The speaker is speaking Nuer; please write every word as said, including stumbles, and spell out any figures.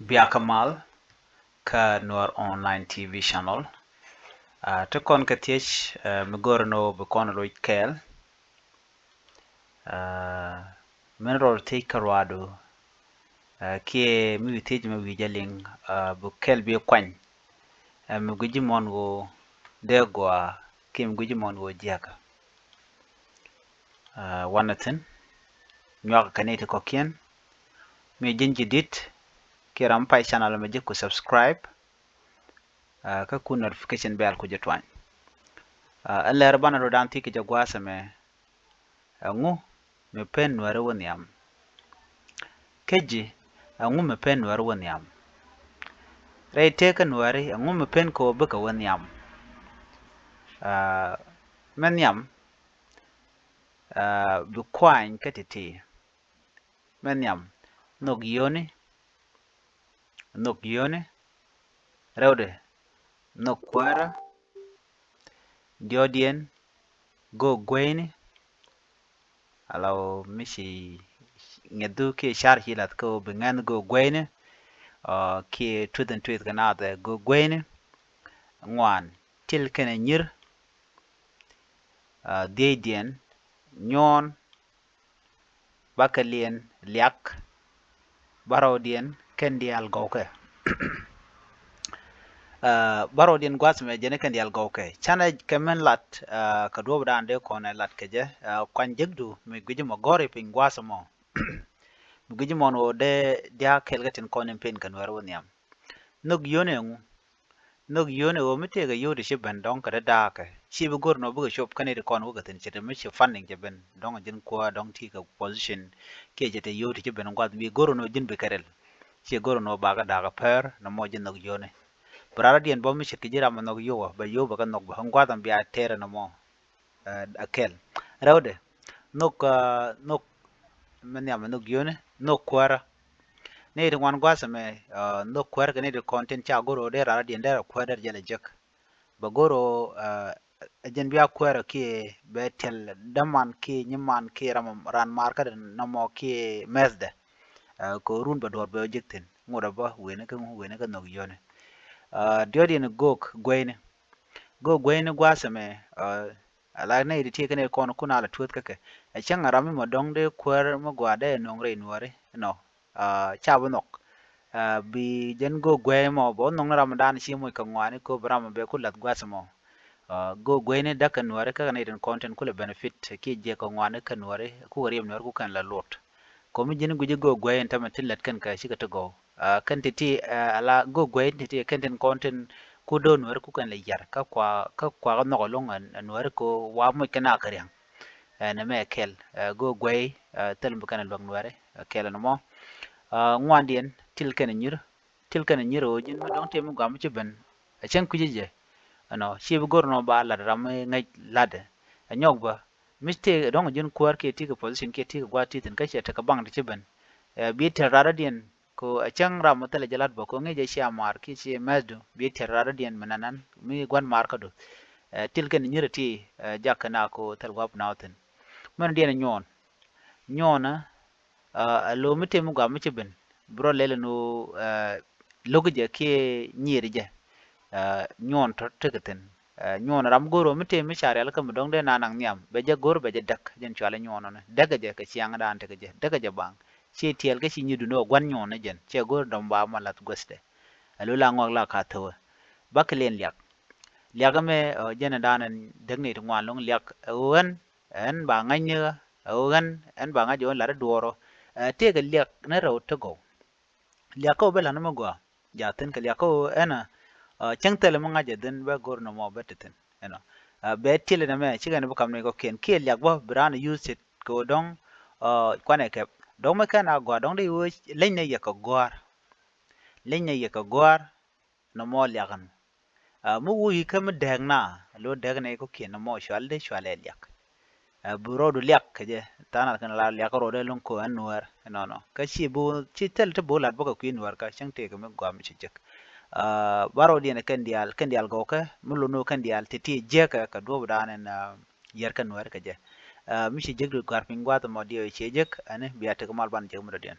Biakä mal kä Nuer Online T V channel. Ti kɔn kɛ thiec mi go̱r ni ɣöö bi kɔn loc kɛɛl. Min rɔɔd thiec kä ruaadu kiɛ mi wi̱i̱ thiec mi wi̱i̱ jɛ liŋ bi kɛl bi kuany. Mi gui̱ci mɔn ɣöö dee gɔaa kiɛ mi gui̱ci mɔn ɣöö jiäkä. Wanɛ thi̱n nyuak kɛ ni ti kɔ̱kiɛn. Mi ji̱n ji̱ di̱t kiɛ ram pay channel mɛ ji̱ ku subscribe. Kä ku notification bell ku jɛ tuany. Ɛn lɛr banɛ rɔ dan thi̱k kɛ jɛ gua̱a̱th ɛmɛ. Ɛŋu mi pen Nuɛri wä nhiam? Kä ji̱, ɛŋu mi pen Nuɛri wä nhiam? Rɛy tëë kä Nuɛri, ɛŋu mi pen kɛ wä bikɛ wä nhiam? Mɛ nhiam bi kuany kä ti̱ti̱. Mɛ nhiam nhök yio̱ni, nhök yio̱ni. Rɛwdɛ nhök kuäärä. Diɔ̱ɔ̱diɛn go̱o̱k gueyni. Ala ɣöö mi ci ŋi̱ethu kiɛ car ci lath kä ɣöö bi ŋɛn go̱o̱k gueyni. Kiɛ tueth in tueth kɛ naath ɛ go̱o̱k gueyni. Ŋuan til kɛnɛ nyir. Dhiecdiɛn nyuɔ̱ɔ̱n. Bakɛliɛn liak. Bärɔwdiɛn kɛn diaal gɔwkɛ. Bärɔwdiɛn gua̱th mɛ jɛn kɛn diaal gɔwkɛ. Canɛ kɛ min lat kɛ duɔ̱ɔ̱p dan dee kɔn ɛ lat kɛ jɛ. Kuany jekdu mi gui̱ci mɔ gɔ̱ri piny gua̱th mɔ. Mi gui̱ci mɔn ɣöö dee diaal kɛl kä tin kɔn in pen kɛ Nuɛr wä nhiam. Nhök yio̱n ɛŋu? Nhök yio̱n ɛ ɣöö mi tëëkɛ yio̱w ti ci ben dɔ̱ŋ kɛ dee da̱a̱kɛ. Ci bi go̱r nɔ bikɛ cop kɛn iti kɔn wä kɛ thi̱n ce̱t mi ci funding cɛ ben dɔ̱ŋ ji̱n kuäär dɔ̱ŋ ti kɛ position. Kiɛ ce̱t ɛ yio̱w ti ci ben gua̱th bi go̱r nɔ ji̱n bikɛ rɛl. Ci go̱r nɔ bakɛ da̱a̱kɛ pɛr nɔmɔ ji̱ nhök yio̱n ɛ. Bi raradiɛn bä mi ce̱t kɛ ji̱ ram ɛ nhök yio̱w ɛ bɛ yio̱w bɛ kɛ nhök bä ŋua̱th ɛn bia tɛɛrɛ nɔmɔ. Ɛ kɛl rɛwdɛ nhök nhök. Mɛ nhiam ɛ nhök yio̱n ɛ nhök kuäärä. Ni ti ŋuan gua̱a̱th ɛmɛ nhök kuäär kɛ ni ti kɔn tin ca go̱r ɣöö dee raradiɛn dee rɛ kuäär dee rɛ jɛ lɛ jek. Bɛ go̱r ɣöö ɛ jɛn bia kuäärä kiɛ bɛ tiɛl däman kiɛ nyiman kiɛ ram ran mar kä nɔmɔ kiɛ mɛthdɛ. Kɛ ɣöö run bɛ duɔ̱ɔ̱r bɛ jek thi̱n ŋot ɛ bä wen kä ŋu wen kä nhök yio̱n ɛ. Diɔ̱ɔ̱diɛn go̱o̱k gueyni. Go̱o̱k gueyni gua̱a̱th ɛmɛ. Ala nɛy ti ti kɛn kɔn kun ala tueth kä kɛ. Ɛ cäŋ ram mi mɔ dɔ̱ŋ dee kuäär mi gɔaa dee nöŋ rɛy Nuääri nɔ. Ca bi nhɔk. Bi jɛn go̱o̱k guey mɔ bɛ wä nhɔk ni ram dan ci moc kɛ ŋɔaani ko bi ram bɛ ku lath gua̱th mɔ. Go̱o̱k guey ni däk kɛ Nuääri kä nɛy tin kɔn tin kulɛ benefit kiɛ jiɛk kɛ ŋɔaani kä Nuääri ku kɛ riɛm Nuääri ku kɛn la luɔt. Kɔ mi ji̱n gui̱ci go̱o̱k guey in tämɛ tin lät kɛn kɛ cikɛ ti gɔw. Kɛn ti̱ti̱ ala go̱o̱k guey in ti̱ti̱ kɛn tin kɔn tin ku do̱o̱k Nuääri ku kɛn lɛ yar kä kua kä kua kä nhɔk ɛlɔ̱ŋ ɛ Nuääri ko wa moc kɛ nak kɛ ria̱ŋ. Ɛ nɛmɛ kɛl ɛ go̱o̱k guey ɛ thil mi kɛn ɛ luäk Nuääri ɛ kɛl ɛn mɔ. Ŋuandiɛn til kɛn ɛ nyir, til kɛn ɛ nyir ɛ ɣöö ji̱n mi dɔ̱ŋ tëë mi gɔaa mi ci ben ɛ cäŋ kui̱cä jɛ. Ɛnɔ ci bi go̱r nɔ ba lat ram mi ŋäc latdɛ ɛ nyɔk bä. Mi tëë dɔ̱ŋ ji̱n kuäär kiɛ ti kɛ position kiɛ ti kɛ gua̱a̱th ti thi̱n kä cɛ tekɛ baŋ ti ci ben. Ɛ bi tiɛl raradiɛn ko ɛ cäŋ ram mi thilɛ jɛ lat bä ko ŋi̱i̱c ɛ cia maar kiɛ ci mɛthdu bi tiɛl raradiɛn mi nanan mi gua̱n maar kädu. Ɛ til kɛn nyir ɛ ti ɛ jak kɛ na ko thil gua̱a̱p na wä thi̱n. Mɛn diɛn ɛ nyuɔɔn. Nyuɔɔnä ɛ lo̱o̱ mi tëë mi gɔaa mi ci ben bi rɔ lɛl ɛn ɣöö lo̱k jɛ kiɛ nyiir jɛ. Nyuɔɔn tɔ̱ tekɛ thi̱n. Nyuɔɔn ram go̱o̱r ɣöö mi tëë mi ca rialikä mi dɔ̱ŋ dee na naŋ nhiam bɛ jɛ go̱o̱r bɛ jɛ däk jɛn cualɛ nyuɔɔn ɔnɛ däkɛ jɛ kɛ ciaŋdan tekɛ jɛ däkɛ jɛ baŋ. Ciɛ tiɛɛl kä ci nyi̱i̱dun ɣöö gua̱n nyuɔɔn ni jɛn ciɛ go̱o̱r dɔ̱ŋ ba ma lath guäthdɛ. Ɛ lo̱ la ŋɔak la ka thäwä. Bakɛ liɛn liak. Liak ɛmɛ ɛ jɛn ɛ da̱a̱n ɛn däk ni ti ŋuan lo̱ŋ liak ɛ ɣöö ɣän ɛn ba ŋa̱cni ɣä ɛ ɣöö ɣän ɛn ba ŋa̱c ɛ ɣöö lat i̱ duɔɔrɔ. Ɛ tëëkɛ liak ni rɛw ti gɔw. Liakä ɣöö bɛ la̱t ni mi gɔaa. Ja thi̱n kɛ liakä ɣöö ɛn ɛ cäŋ thilɛ mi ŋa̱c ɛ dhi̱n bɛ go̱r nɔmɔ bɛ te thi̱n ɛnɔ. Bɛ tiɛlɛ nɛmɛ cikɛ ni bi kam ni kɔ̱kiɛn kiɛ liak bä bi raan ɛ yuth ce̱t kɛ ɣöö dɔ̱ŋ kuanɛ kɛp dɔ̱ŋ mi kɛn a gɔaa dɔ̱ŋ dee ɣöö leny ni yɛ kɛ gɔ̱a̱r. Leny ni yɛ kɛ gɔ̱a̱r. Nɔmɔ liak ɛn mi wuc kä mi dɛɛk na lo̱ dɛɛk ni kɔ̱kiɛn nɔmɔ cual dee cual ɛ liak. Ɛ bi rɔɔdu liak kɛ jɛ tha̱a̱ŋ nath kɛn la liak kä rɔɔdu ɛlɔ̱ŋ ko ɛn nuäär ɛnɔnɔ kä ci bi ci thil ti bi wä lat bä kɛ kui̱ nuäär kä cäŋ tëëkɛ mi gɔaa mi ci jek. Ba rɔɔdiɛn kɛn diaal kɛn diaal gɔwkɛ mi lon ni kɛn diaal ti ti jiɛkɛ kɛ duɔ̱ɔ̱p dan ɛn yɛr kɛ nuäär kɛ jɛ. Mi ci jek di gɔ̱a̱r piny gua̱a̱th ɛmɔ diɛw ci jek ɛn bia tek mal ban jek mi dɔ̱diɛn.